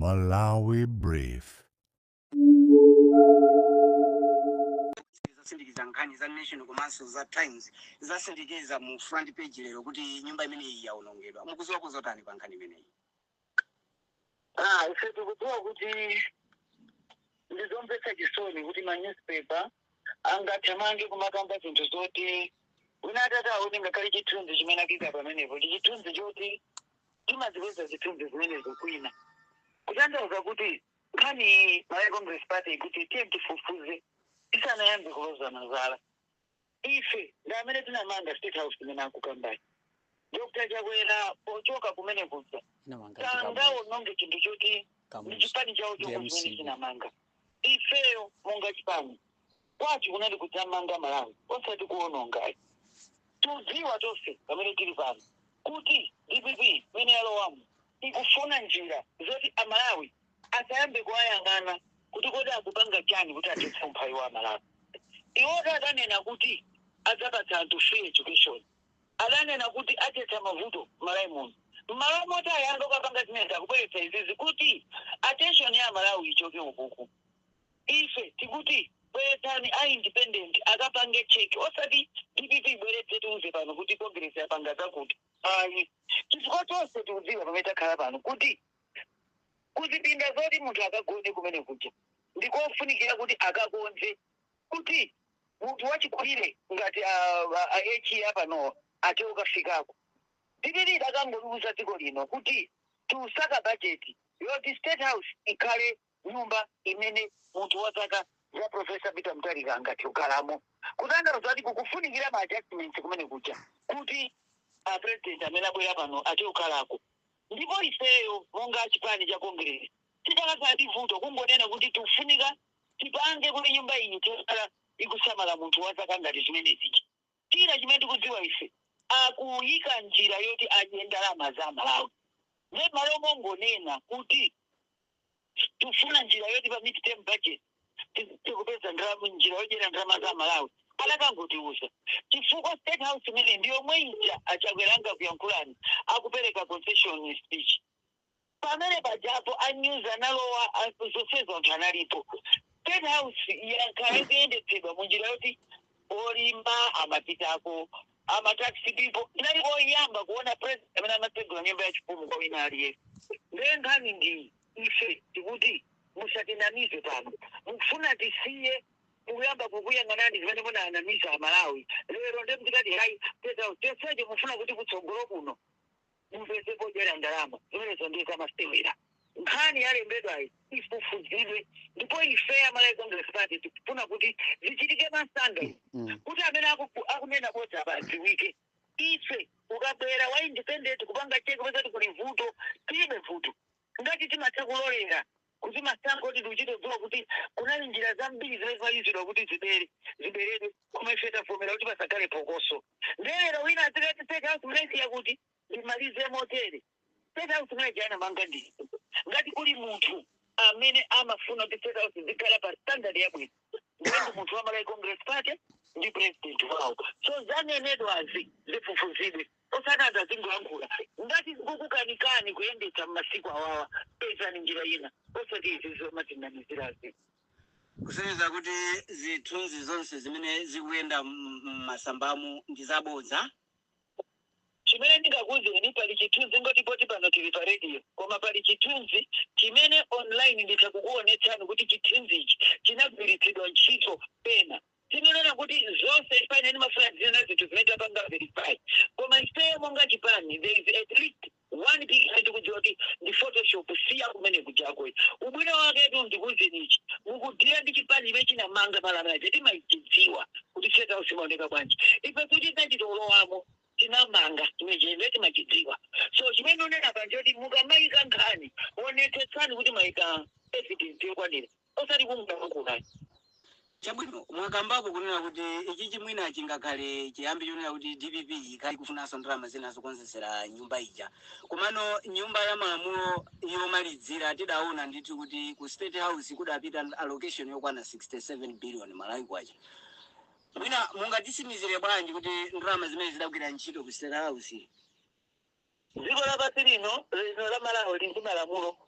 Malawi Brief. Zasindikiza nkhani za Nation komanso za Times, zasindikiza mu front page lero kuti nyumba imeneyi yaonongedwa. Mukuziwa kuzotani pa nkhani imeneyi? Ah, ife tikudziwa kuti ndizomvetsa chisoni kuti ma newspaper angathamange kumakamba zinthu zoti wina atati aone ngakhale chithunzi chimene akika pamenepo ndi chithunzi choti timazipeza zithunzi zimenezo kwina. Kutanthauza kuti nkhani iyi, Malawi Congress Party ikuti tiye tifufuze tisanayambe kuloza zala. Ife ndi amene tinamanga State House imene akukambayi. Dr Chakwera pochoka kumene kuja sangaononge chinthu choti ndi chipani chawo chomwe chimene chinamanga. Ifeyo monga chipani kwathu kunali kudzamanga Malawi, osati kuonongayi. Tudziwa tonse pamene tili pano kuti DPP imene yalowamo ikufuna njira zoti Amalawi asayambe kuwayang'ana kuti kodi akupanga chani kuti achotse umphawi wa Amalawi. Iwoto adanena kuti adzapatsa anthu free education, adanena kuti achetsa mavuto Malawi muno. Mmalo moti ayambe kukapanga zimene, akubweretsa izizi kuti attention ya Amalawi ichoke ukuku. Ife tikuti bweretsani a independent akapange check, osati DPP ibweretse, tiuze pano kuti Congress yapanga zakuti. Ayi, chifukwa chonse tikudziwa pamene takhala pano kuti kuzipinda zoti munthu akagone kumene kuja ndikofunikira kuti akakonze kuti munthu wachikulire ngati aechiya panowa ate ukafikako. DPP idakangoliuza dziko lino kuti tiusaka bajeti yoti State House ikhale nyumba imene munthu wa zaka za Professor Peter Mutharika angathe kukhalamo. Kutanthauza kuti kukufunikira ma adjustments kumene kuja kuti a president amene abwera pano ate kukhalako. Ndipo ifeyo monga chipani cha Congress titakakhala ndi vuto kungonena kuti tikufunika tipange kuti nyumba iyi tikhala ikusamala munthu wa zaka ngati zimene zija. China chimene tikudziwa ife, akuyika njira yoti adye ndalama za Malawi. Ne malo mongonena kuti tifuna njira yoti pa mid-term budget tikupeza ndalama, njira yodyera ndalama za Malawi, anakangotiuza, chifukwa State House imene ndi yomwe ija Achakweranga kuyankhulani akupereka concession speech pamene pajapo, a news analowa, zonsezo anthu analipo. State House yakhala ikuyendetsedwa munjira yoti olimba amapitako, ama taxi people. Inali oyamba kuona president amene amatsegula nyumba yachifumu kwa wina aliyense. Ndiye nkhani ndi ife tikuti musatinamize pano. Mukufuna tisiye mukuyamba kukuyang'anani zimene munanamiza Amalawi lero, ndiye mtikati hayi, State House chonsecho mufuna kuti kutsogolo kuno mupeze podyera ndalama zimenezo. Ndiye zamasewera. Nkhani yalembedwayi ifufuzidwe, ndipo ife Amalawi Congress Party tikufuna kuti zichitike masanga kuti amene akunena bodza apa adziwike. Ife ukabwera wa independent kupanga check pesa kuti kuli vuto, tilibe vuto. Ngati timatha kulolera kuti masankho kuti tichitodziwa kuti kunali njira zambiri zimene zimayuzidwa kuti zibere ziberedwe, koma ife tavomera kuti pasakhale phokoso. Ndelero wina azikati State House mnesiya kuti ndimalize motere. State House mene anamanga ndi ngati kuli munthu amene amafuna kuti State House zikhala pa standard yabwino, ndiye ndi munthu wa Malawi Congress Party ndi president wawo. So zanenedwazi zifufuzidwe, osati anthu azingoyankhula. Ngati zikukukanikani kuyendetsa m'masiku awawa, pezani njira ina, osati izi zomatinamizirazi. Kusonyeza kuti zithunzi zonse zimene zikuyenda m'masambamu ndi zabodza? Chimene ndingakuwuzeni, pali chithunzi, ngoti poti pano tili pa radio, koma pali chithunzi chimene online nditha kukuonetsani kuti chithunzi ichi chinagwiritsidwa ntchito pena. Tinonena kuti zonse pene ndimafuna zinena zinthu zimene tapanga verify, koma ifeyo monga chipani there is at least one picture tikudziwa kuti ndi Photoshop, siya kumene kujakoyi. Ubwino waketu ndikuwuzeni ichi, mukudira ndi chipani chimene chinamanga malamulo, timachidziwa kuti State House imaoneka bwanji. Ife kuti tinachitolowamo, tinamanga chimene chimene timachidziwa. So chimene unena panjoti mukamayika nkhani, onetsetsani kuti mayika evidence yokwanira, osati kungoyankhula. Chabwino, mwakambapo kunena kuti ichi chimwina chingakhale chiyambi chonena kuti DPP ikhali kufunanso ndalama zina zokonzesera nyumba ija. Komano nyumba ya malamulo yomalizira tidaona ndithu kuti ku State House kudapita allocation yokwana 67 billion Malawi kwacha. Mwina mungatitsimikizire bwanji kuti ndalama zimene zidagwira ntchito ku State House? Dziko lapansi lino lino la Malawi lili ndi malamulo.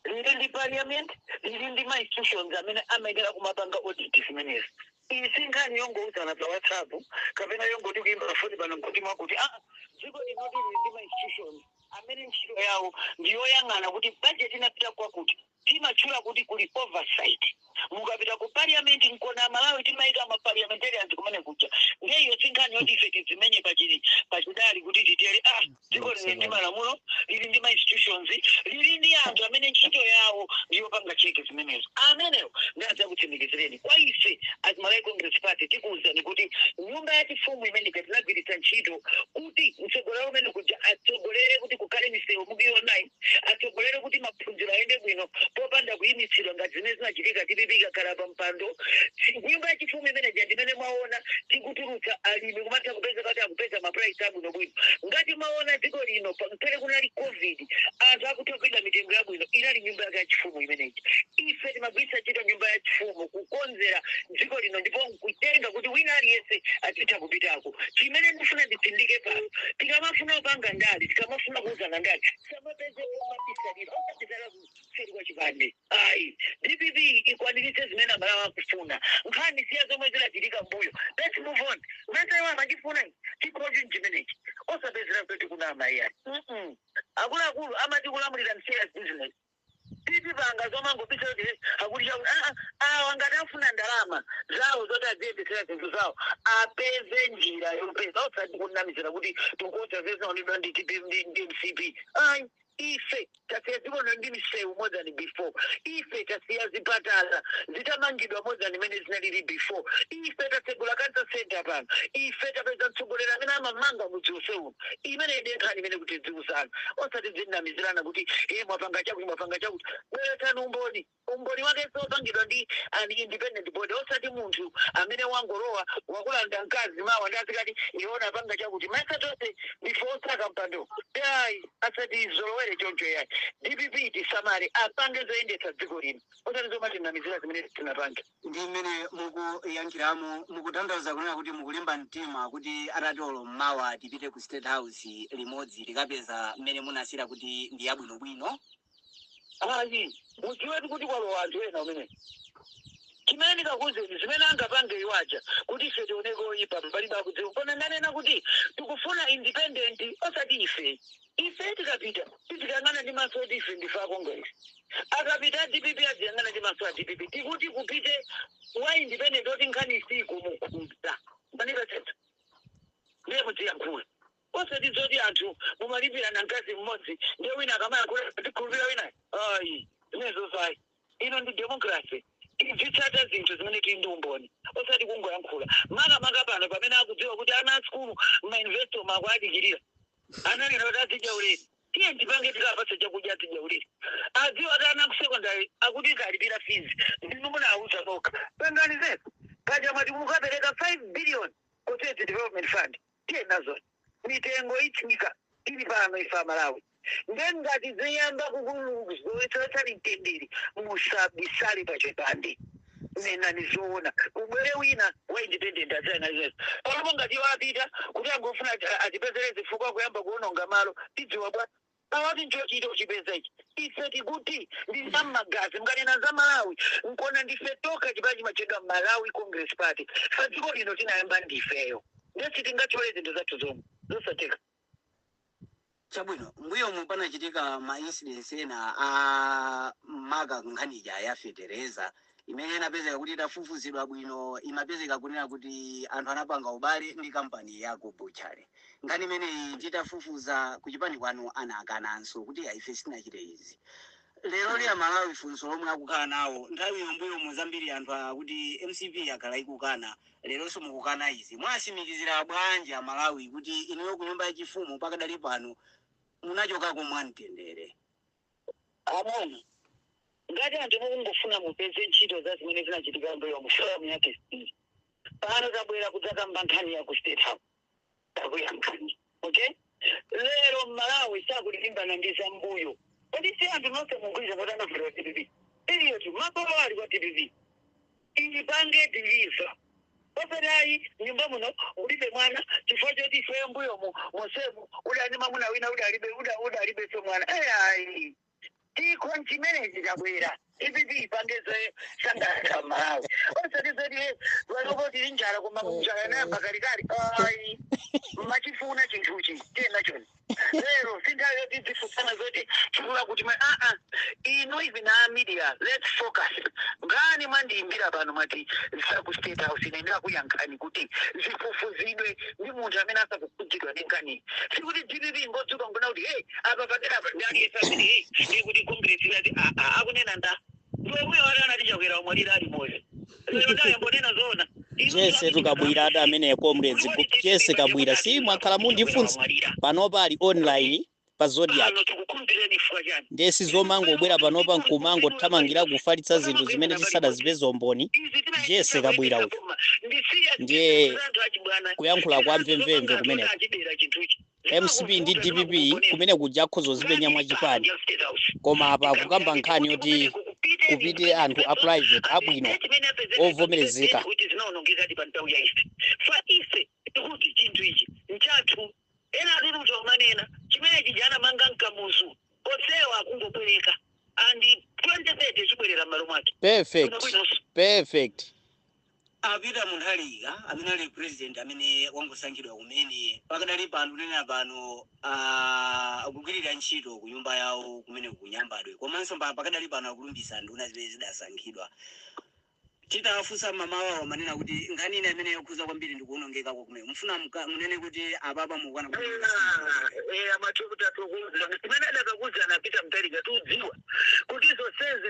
Lili ndi parliament, lili ndi ma institutions amene amayenera kumapanga audit zimenezi. Iyi si nkhani yongouzana pa WhatsApp kapena yongoti kuimba foni pano nkuti mwakuti. Ah, dziko linoti lili ndi ma institutions amene ntchito yawo ndiyoyang'ana kuti budget inapita kwakuti. Timatchula kuti kuli oversight. Mukapita ku parliament, nkona Malawi timayika ma parliamentarians kumene kuja. Ngeyo si nkhani yoti ife tidzimenye pachili pachidali kuti titere. Ah, dziko lili ndi malamulo, lili ndi ma institutions, lili ndi anthu amene ntchito yawo ndiyopanga check zimenezo. Amenewo ndi adzakutsimikizireni. Kwa ife as Malawi Congress Party, tikuwuzani kuti nyumba yachifumu imene tinagwiritsa ntchito kuti mtsogoleri umene kuja atsogolere kuti kukhale misewu mukuionayi, atsogolere kuti maphunziro ayende bwino popanda kuyimitsidwa ngati zimene zinachitika DPP ikakhala pa mpando. Nyumba yachifumu imene ja ndimene mwaona tikutulutsa alimi kumatha kupeza kuti akupeza ma price abwinobwino. Ngati mwaona dziko lino pamene kunali COVID, anthu akutha kuyida mitengo yabwino, inali nyumba yake yachifumu imeneyi. Ife timagwiritsa ntchito nyumba yachifumu kukonzera dziko lino ndipo nkutenga kuti wina aliyense azitha kupitako. Chimene ndifuna nditsindike pano, tikamafuna kupanga ndale, tikamafuna kuuzana ndale, samapeze omabisalira, osabisala kuseri kwa chipande, ayi. DPP ikwaniritse zimene Amalawi akufuna. Nkhani siya zomwe zinachitika mbuyo. Let's move on. Mese amachifuna chikhochi chimenechi, osapezera kuti kunama, iyayi. Akuluakulu amati kulamulira serious business. Titipanga zomangopisa kuti akuti chakuti awa ngati afuna ndalama zawo zoti aziyendesera zinthu zawo, apeze njira yopeza, osati kunamizira kuti tikukocha zezinaonedwa ndi TP ndi MCP, ayi. Ife tasiya dziko lino ndi misewu more than before. Ife tasiya zipatala zitamangidwa more than imene zinalili before. Ife tatsegula cancer center pano. Ife tapeza mtsogoleri amene amamanga mudzi wonse uno. Imene ide nkhani imene kuti dziuzana, osati zinamizirana kuti iye mwapanga chakuti, mwapanga chakuti. Bweretsani umboni. Umboni wake sopangidwa ndi an independent body, osati munthu amene wangolowa wakulanda mkazi mawa ndi azikati iwona apanga chakuti. Maisa tonse before osaka mpando, ayi, asati zolowere choncho, yayi. DPP tisamale, apange zoyendetsa dziko lino, osati zomatinamizira zimene tinapange. Ndi mmene mukuyankhiramo, mukutanthauza kunena kuti mukulimba mtima kuti atatolo mmawa tipite ku State House limodzi, tikapeza mmene munasira kuti ndi yabwinobwino? Ayi, mudziwetu kuti kwalowa anthu ena umene chimene ndikakuwuzeni zimene angapange iwaja kuti ife tioneke oyipa, palibe akudziwa. Kona ndanena kuti tikufuna independent, osati ife. Ife tikapita tizikayang'ana ndi maso oti ife ndife a Congress. Akapita DPP aziyang'ana ndi maso a DPP. Tikuti kupite wa independent oti nkhani isiku mukhudza manipetsetsa, ndiye mudziyankhula, osati zoti anthu mumalipirana mkazi mmodzi, ndiye wina akamayankhula tikhulupira wina, ayi. Zimenezo ayi. Ino ndi democracy, izitsata zinthu zimene tili ndi umboni, osati kungoyankhula. Makamaka pano pamene akudziwa kuti ana a sukulu m'mayunivesiti omwe akuadikirira, ananena kuti azidya ulere. Tiye tipange tikapatse chakudya, azidya ulere. Adziwa kuti ana ku secondary akuti kalipira fees, ndinu munawuza nokha. Pangani zetu paja mwati mukapereka 5 billion ku State Development Fund, tiye nazo mitengo itsika. Tili pano ife Amalawi. Ngati ziyamba kukuluzowetsani mtendere, musabisale pachipande, nenani zoona. Ubwere wina wa independent aziyang'anizeza palopo. Ngati iwo apita kuti angofuna atipezere zifukwa kuyamba kuononga malo, tidziwa bwa awati nchochita uchipeza ichi. Ife tikuti ndi zam'magazi. Mkanena za Malawi, nkona ndife toka chipani chimachedwa Malawi Congress Party. Fa dziko lino tinayamba ndifeyo, ndesi tingachole zinthu zathu zomwe zosatheka. Chabwino, mbuyomu panachitika ma incidents ena a maka nkhanija ya fetereza imene inapezeka kuti itafufuzidwa bwino, imapezeka kunena kuti anthu anapanga ubale ndi kampani ya ku butchery. Nkhani imeneyi titafufuza kuchipani kwanu, anakananso kuti ife sitinachite izi. Lero liya Malawi funso lomwe akukhala nawo nthawi yombuyomu zambiri, anthu akuti MCP akhala ikukana, leronso mukukana izi. Mwasimikizira bwanji Amalawi kuti inuyo ku nyumba yachifumu pakadali pano munachokako mwamtendere? Amona ngati anthu mukungofuna mupeze ntchito za zimene zinachitika mbuyo mu forum yake pano, tabwera kudzakamba nkhani ya ku State House, takuyankhani. Okay, lero Mmalawi sakulimbana ndi zambuyo. Kodi si anthu nonse mugwirizana kuti anavotera DPP? Period. Makolo ali kwa DPP ipange deliver. Osati nyumba muno ulibe mwana chifukwa choti ifeyo mbuyomu mosemu udani mamuna wina udalibe udalibe so mwana. Eyayi. Chikho chimenechi chabwera, DPP ipange zosangalatsa Malawi, osati zoti panopo tili njala, koma njala inayamba kalekale. Ayi, machifuna chinthuchi tena choni lero si nthawi yoti tifunsana zoti chikula kuti aa inu, even a media, let's focus. Ngani mwandiyimbira pano, mwati za ku State House, ine ndikakuyankhani kuti zifufuzidwe ndi munthu amene asakukhudzidwa ndi nkhani. Sikuti DPP ngodzuka ngona kuti, "Hey, apa padera apa ndi aliyense amene, hey, ndiye kuti Congress inati." Aa, akunena nda ndiomwe wali anati Chakwera omwalira ali moyo lero, ndayambonena zoona. Jese tukabwira ati amene comrades Jese Kabwira si mwakhala mundifunsa, panopa ali online pa Zodiac. Pano tikukhulupireni chifukwa chani? Ndiye sizomangobwera panopa nkumangothamangira kufalitsa zinthu zimene tisadazipeze umboni. Jese Kabwira uyu ndiye kuyankhula kwa mvemvemve kumeneko. MCP ndi DPP kumene kuja akhoza mwachipani, koma apa kukamba nkhani yoti kupite anthu a private abwino ovomerezeka. Kuti zinaonongekadi pa nthawi ya ife, fa ife tikuti chinthu ichi nchathu. Ena atiti kuti umanena chimene chija anamanga mkamuzu onsewa akungobwereka, and 2030 chibwerera m'malo mwake. Perfect, perfect. Apita Mutharika amene ali president amene wangosankhidwa kumene pakadali pano, kunena pano, akugwirira ntchito ku nyumba yawo kumene kunyambadwe, komanso pakadali pano akulumbisa nduna zimene zidasankhidwa. Titawafunsa mamawawo, manena kuti nkhani ina imene yokhuza kwambiri ndi kuwonongeka kwa kumene mufuna munene kuti apapa mukwana kuti Amatukuta chimene adakakuzana Peter Mutharika, tudziwa kuti zonsezi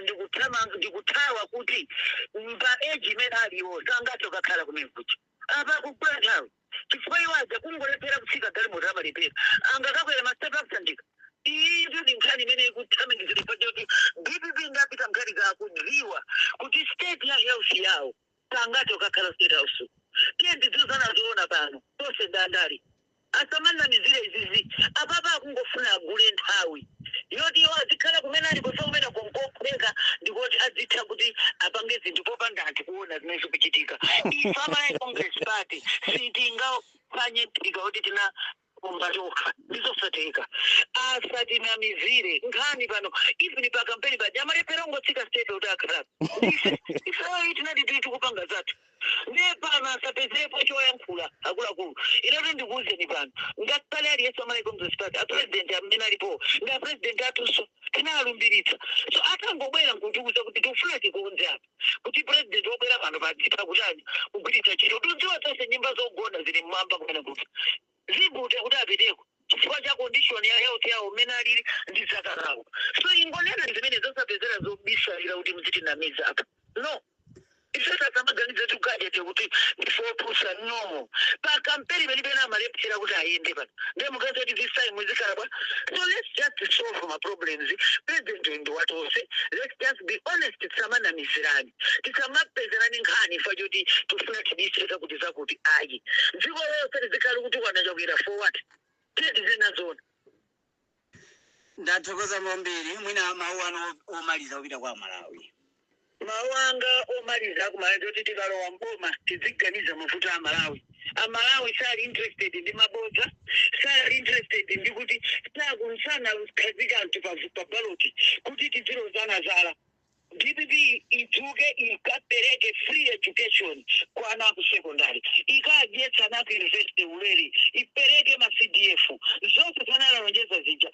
ndikuthawa kuti mpa age imene aliwo sangathe kukakhala kumene kuja. Apa kugula nthawi chifukwa iwo aja kungolephera kutsika galimoto amalepera, angakakwera ma step up. Iyi ndi nkhani imene ikuthamangizira pachoti DPP ndapita Mutharika akudziwa kuti state ya health yawo sangathe kukakhala State House. Tiye ndidziuzana zoona pano, tonse ndandali asamanamizire izizi. Apapa akungofuna agule nthawi yoti iwo azikhala kumene ali kufa kumene konkopheka, ndikoti azitha kuti apange zinthu popanda anthu kuona zimene zikuchitika. Ife Amalawi Congress Party sitingaphwanye phika kuti tina kumba tokha, ndizosatheka. Asatinamizire nkhani pano. Even pa kampeni paja amalephera ungotsika step kuti akhala ife ifeyo tinati tili tikupanga zathu. Ndiye pano asapezepo choyankhula akuluakulu. Inetu ndikuwuzeni pano, ngakhale aliyense Amalawi Congress Party, apresident amene alipo ndi apresident atunso tinalumbiritsa. So atangobwera nkutiuza kuti tikufuna tikonze apa, kuti president wobwera pano padzitha kutani kugwiritsa ntchito, tudziwa zonse nyumba zogona zili mmwamba kumene kuti zivuta kuti apiteko chifukwa cha condition ya health yawo mmene alili ndi zaka zawo. So ingonena zimene zosapezera zobisalira kuti muzitinamiza apa, no. Ife tasamaganize tikukadete kuti ndifopusa, no. Pa kampeni penipene amalephera kuti ayende pano, ndiye mukazi kuti this time muzikhala bwa. So let's just solve my problems. President ndi watonse. Let's just be honest, tisamanamizirani, tisamapezerani nkhani ifa choti tifuna tibise zakuti zakuti. Ayi, dziko lonse lizikhale kuti kwanachakwera forward. Tiye tizena zona. Ndathokoza kwambiri. Mwina mawu anu omaliza kupita kwa Malawi? Mawu anga omaliza akumalawi kuti tikalowa mboma tiziganiza mavuto a Malawi. Amalawi sali interested ndi mabodza, sali interested ndi kuti sakunsana kukhazika anthu pa ballot kuti tizilozana zala. DPP idzuke ikapereke free education kwa ana aku secondary, ikadyetsa ana aku university ulere, ipereke ma CDF, zonse zimene analonjeza zija.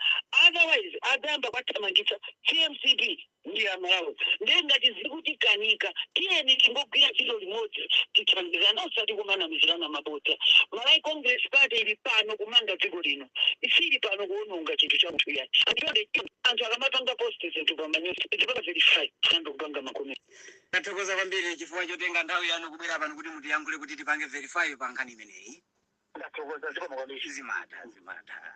Otherwise adzayamba kwathamangitsa CMCP ndi Amalawi. Ndiye ngati zikutikanika, tiyeni tingogwira ntchito limodzi, tithandizana, osati kumanamizirana mabodza. Malawi Congress Party ili pano kumanga dziko lino, isili pano kuononga chinthu cha munthu yani. Anthu akamapanga post zinthu pamanyuzi zipanga verify, sambe kupanga makomenti. Ndathokoza kwambiri chifukwa chotenga nthawi yanu kubwera pano kuti mutiyankhule kuti tipange verify pa nkhani imeneyi. Ndathokoza, zikomo kwambiri. Zimatha, zimatha.